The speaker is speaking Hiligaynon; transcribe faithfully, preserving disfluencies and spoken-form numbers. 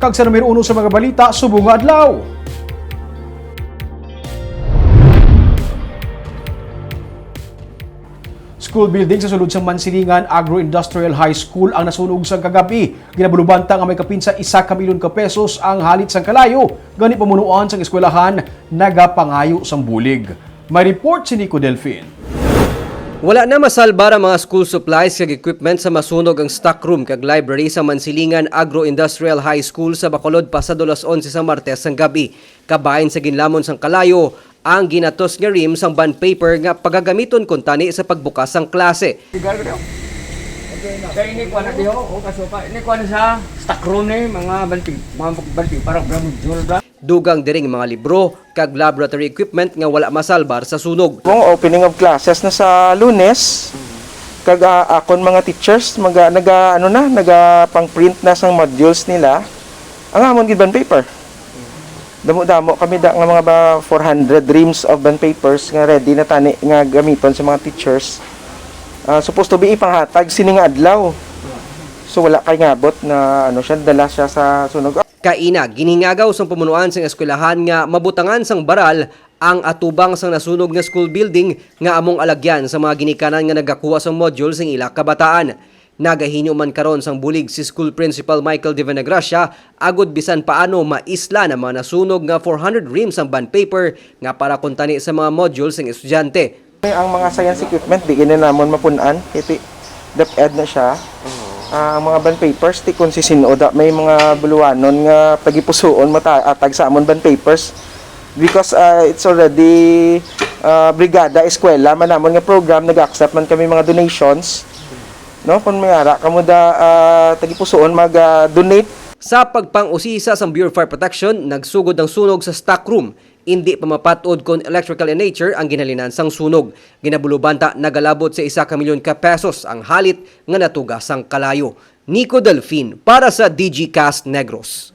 Kag sa numero uno sa mga balita subong nga adlaw. School building sa sulod sang Mansilingan Agro-Industrial High School ang nasunog sang kagab-i. Ginabulubanta nga may kapin sa isa ka milyon ka pesos ang halit sang kalayo, gani pamunuan sang eskwelahan nagapangayo sang bulig. May report si Nico Delfin. Wala na masalbar ang mga school supplies kag equipment sa masunog ang stock room kag library sa Mansilingan Agro-Industrial High School sa Bacolod pasado alas onse sa Martes sang gab-i. Kabahin sa ginlamon sang kalayo ang ginatos nga ream sang bond paper nga pagagamiton kuntani sa pagbukas sang klase. Kaya ini kuha na diho, o kasuka, ini kuha na sa stock room ni mga banti, mga banti para module ba? Dugang diri ang mga libro kag laboratory equipment nga wala masalbar sa sunog. Kung opening of classes na sa Lunes, kag, ah, akon mga teachers maga, naga, ano na, naga pang print na sang modules nila. Ang amon gid bond paper. Damo-damo kami da nga mga ba four hundred reams of bond papers nga ready na tani nga gamiton sa mga teachers. Ah, supposed to be ipanghatag sini nga adlaw. So wala kay ngabot na ano siya, dala siya sa sunog. Kaina, ginhingagaw sang pamunuan sang eskwelahan nga mabutangan sang baral ang atubang sang nasunog nga school building nga among alagyan sa mga ginikanan nga nagakuha sang module sing ila kabataan. Nagahinyo man karon sang bulig si School Principal Michael Devenagracia agud bisan paano maislan ang mga nasunog nga four hundred reams sang bond paper nga para kuntani sa mga module sang estudyante. Ang mga science equipment, di gini namon mapun-an. Iti, DepEd na siya. Ah, ang mga bond papers, ti kung si Sinoda, may mga buluwanon nga tagipusoon mataatag sa amon bond papers. Because, ah, it's already, ah, Brigada Eskwela man namon nga program, nag-accept man kami mga donations. No, kung may ara kamo da, ah, tagipusoon mag, ah, donate. Sa pagpang-usisa sang Bureau of Fire Protection, nagsugod ang sunog sa stock room. Indi pa mapat-od kon electrical in nature ang ginhalinan sang sunog. Ginabulubanta nagalabot sa isa ka milyon ka pesos ang halit nga natuga sang kalayo. Nico Delfin para sa Digicast Negros.